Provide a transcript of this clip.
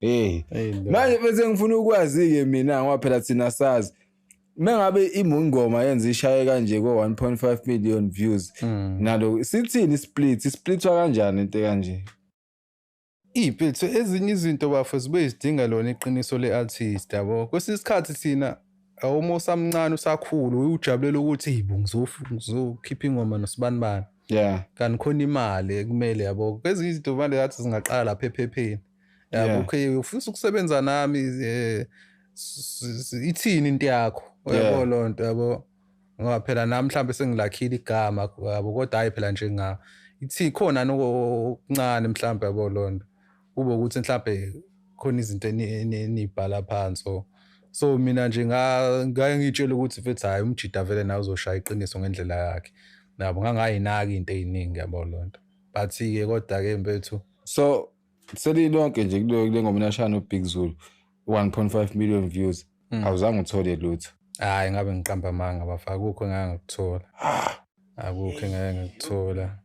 Eh. Manje bese ngifuna ukwazi-ke mina ngoba phela thina sazi mengabe imungoma yenza ishaye kanje ko 1.5 million views nalo sithini split isplitwa kanjani into kanje? Iy'mpethu ezinye izinto bafo zibuye zidinga lona iqiniso le-artist yabo. Kwesinye isikhathi thina awuma usamncane usakhula ujubulela ukuthi hey bo ngizokhipha ingoma nosibanibani. Kanti khona imali ekumele yabo. Kwezinye izinto manje ngathi zingaqala lapha ephepheni. Yabo okay ufisa ukusebenza nami ithini into yakho uyabo lonto yabo. Ngoba phela nami mhlambe sengilakhile igama yabo kodwa hayi phela nje nga ithi khona okuncane mhlambe yabo lonto. Kube ukuthi mhlambe khona izinto enibhala phansi. So mina nje ngake ngitshela ukuthi mfethu hayi umjida vele nawe uzoshaya iqiniso ngendlela yakhe. Nabo ngangayinaki into eziningi yabo lonto. But ke kodwa ke mfethu so selilonke nje kule ngoma nashaya no Big Zulu 1.5 million views awuzange uthole lutho. Hayi ngabe ngiqamba amanga bafaka akukho engake ngikuthola. Akukho engake ngikuthola.